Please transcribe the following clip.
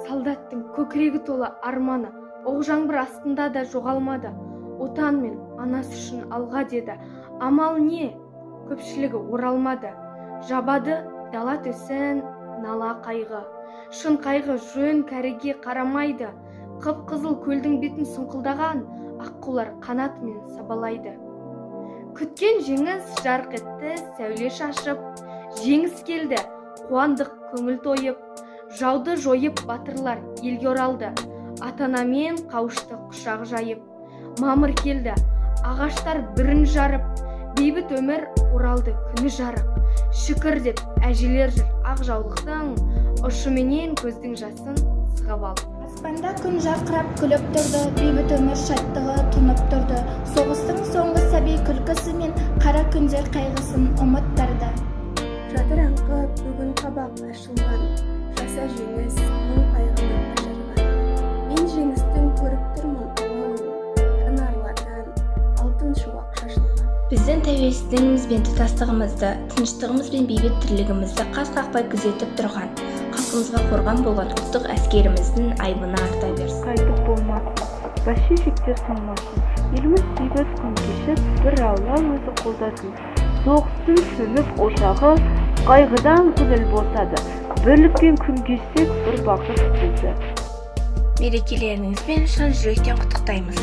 Солдаттың көкірегі толы арманы, оқ жаңбыр астында да жоғалмады. Отан мен анасы үшін алға деді. Амал не, көпшілігі оралмады. Жабады дала төсін нала қайғы. Шын қайғы жөн кәріге қарамайды. Қып-қызыл көлдің бетін сұңқылдаған аққулар қанатымен сабалайды. Күткен жеңіс жарқ етті сәуле шашып, жеңіс келді, қуандық көңіл тойып. Жауды жойып батырлар елге оралды, ата-анамен қауышты құшақ жайып. Мамыр келді, ағаштар бүрін жарып, бейбіт өмір оралды күні жарық. Шүкір деп әжелер жүр ақ жаулықтың ұшыменен көздің жасын сығып алып. Аспанда күн жарқырап күліп тұрды, бейбіт өмір шаттығы тұнып тұрды. Соғыстың соңғы сәби күлкісімен қара күндер қайғысын ұмыттырды. Жатыр аңқып бүгін қабақ ашылған, жаса жеңіс мың қайғыны қашырған. Мен жеңістің көріп тұрмын алауын, жанарлардан алтын шуақ шашылған. Біздің тәуелсіздігіміз бен тұтастығымызды, тыныштығымыз бен бейбіт тірлігімізді қас қақпай күзетіп тұрған, халқымызға қорған болған ұлттық әскеріміздің айбыны арта берсін. Қайтып болмасын, бәлшешектер солмасын, еліміз бейбіт күн кешіп, бір Алла өзі қолдасын. Соғыстың сөніп ошағы, қайғыдан көңіл босады. Бірлікпен күн кешсек, бір бақыт бізді. Мерекелеріңізбен шын жүректен құттықтаймыз.